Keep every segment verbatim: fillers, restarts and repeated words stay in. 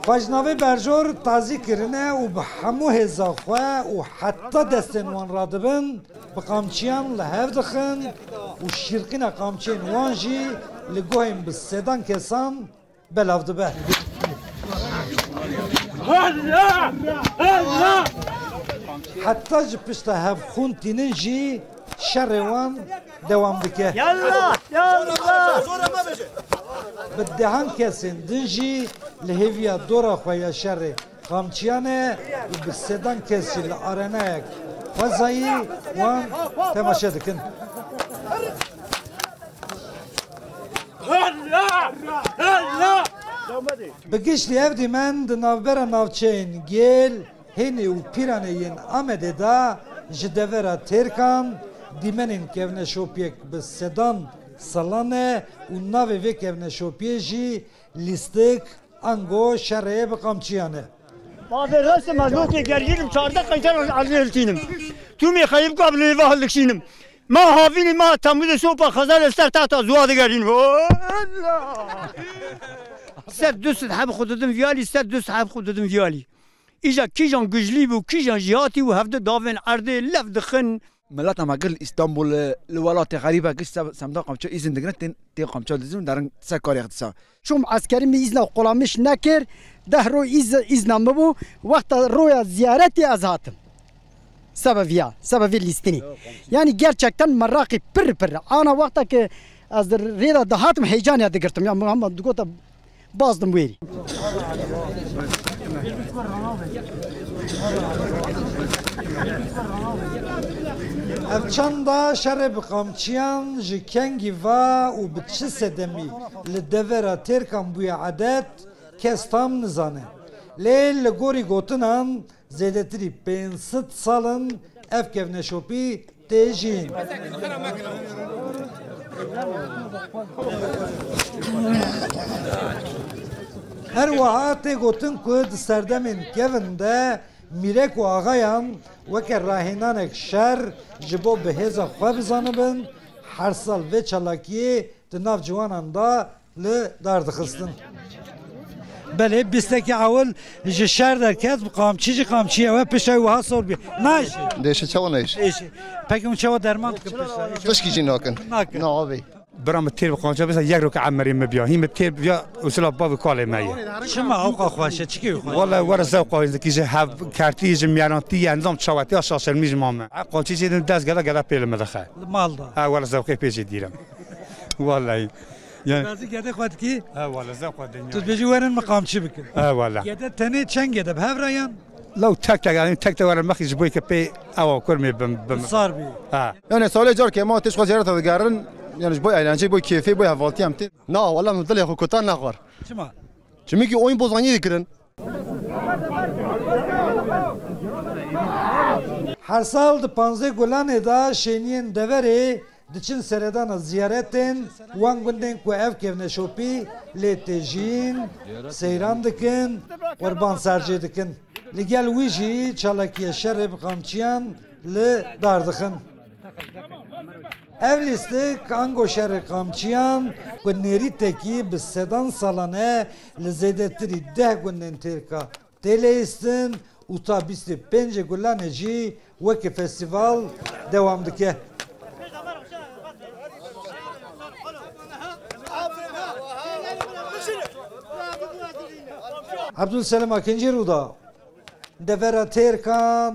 Xwe ji navê berjor tazî kirine û bi hemû hêza xwe û heta destên wan radibin, bi qamçiyan li hev dixin û şîrqîna qamçiyên wan jî li guhên bi sedan kesan belav dibe. Heta ji pişta hev xûn tînin jî şerê wan dewam dike. Yallah! Yallah! Bi dehan kesên din jî li hêviya dora xwe ya şerê qamçiyan e û bi sedan kes jî li arenayek xwezayî wan temaşe dikin. Bi giştî ev dîmen di navbera navçeyên Gêl, Hênî û Pîranê yên Amedê de ji devera Têrkan dîmenên kevneşopiyek bi sedan salan e û navê vê kevneşopiyê jî lîstik, ango şerê bi qamçiyan e. Ma vê rastê ma lokê gergînim, çardeh qeyter erdê hiltînim. Tûmê xeyib ka bi lêva hildikşînim. Ma havînî ma temûzê sopa xezalê ser tahta zuwa digerînim. Ser du sed heb xwe didim viyalî, ser du sed heb xwe didim viyalî. Îja kîjan gujlî bû, kîjan jî hatî û hevdu davên erdê lev dixin. Mileta me gir li Îstanbul, li welatê xerîbe gir se-, semda qamço îzin digrin, tên, tên qamço dizin û derin ser karê xwe disa. Çûm eskerî min îzna qulamiş nekir, deh roj îz-, îzna min bû, wexta roya ziyaretê ez hatim. Sebeviya, sebevê lîstinî. Yanî gerçekten meraqî pir pir. Ana wexta ki ez rê de dihatim heyecaniya digirtim. Ya min hema digota Bazdim wêrî. Ev çanda şerê bi qamçiyan ji kengî va û bi çi sedemî li devera Têrkan bûye edet, kes tam nizane. Lê li gorî gotinan, zêdetirî pênc sed sal in ev kevneşopî tê jîn. Her wiha tê gotin ku di serdemên kevin de mîrek û axayan weke rahênanek şer ji bo bi hêza xwe bizanibin, her sal vê çalakiyê di nav ciwanan de li dar dixistin. Belê, bîstekî ewil ji şer derket, bi qamçî, ji qamçiyê we pişta wî wiha sor bî. Nayşe. Dêşe çawa nayşe? Êşe. Peki hûn çawa derman dikin pişta? Tişkî jî nakin. Nakin. Na abi. Bira min têr bi qamçiya bîsta yek roke emerê min biya. Hî min têr biya usula bav û kalê me ye. Çima ewqa xweş e? Çikê wî xweş e? Wele were zewqa wî zikî ji hev kertî, ji miyarantî ye, nizam çawetî ya şaşirmî ji ma me. E qamçî jî din dest gele gele pê li min dixe. Li mal da. Ha, wele zewqê pê jî dîrim. Wallahî. Yani Razî gedê xwe dikî? Ha, wele zewqa dinya. Tu dibêjî werin min qamçî bikin. Ha, wele. Gede tenê çend gede bi hev re yan? Law tek tek, yani tek tek were mexî ji bo ke pê ewa kurmê bim, bim. Sar bî. Ha. Yani salê carkê ma tê ji xwe ziyareta digerin, yani ji bo eğlence, bo kêfê, bo hevaltî em tê. Na, wele min dilê xwe kutan nexwar. Çima? Çimkî oyun bozanî dikirin. Her sal di panzdeh Gulanê de şêniyên deverê diçin seredana ziyaretên wan gundên ku ev kevneşopî lê tê jîn, seyran dikin, qurban sercê dikin. Li gel wî jî çalakiya şerê bi qamçiyan li dar dixin. Ev lîstik ango şerê qamçiyan ku nêrîtekî bi sedan salan e li zêdetirî deh gundên Têrka tê leyistin û ta bîst û pêncê Gulanê jî wekî festîval dewam dike. Ebdulselim Akincî, Rûda, Devera Têrkan,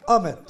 Amed.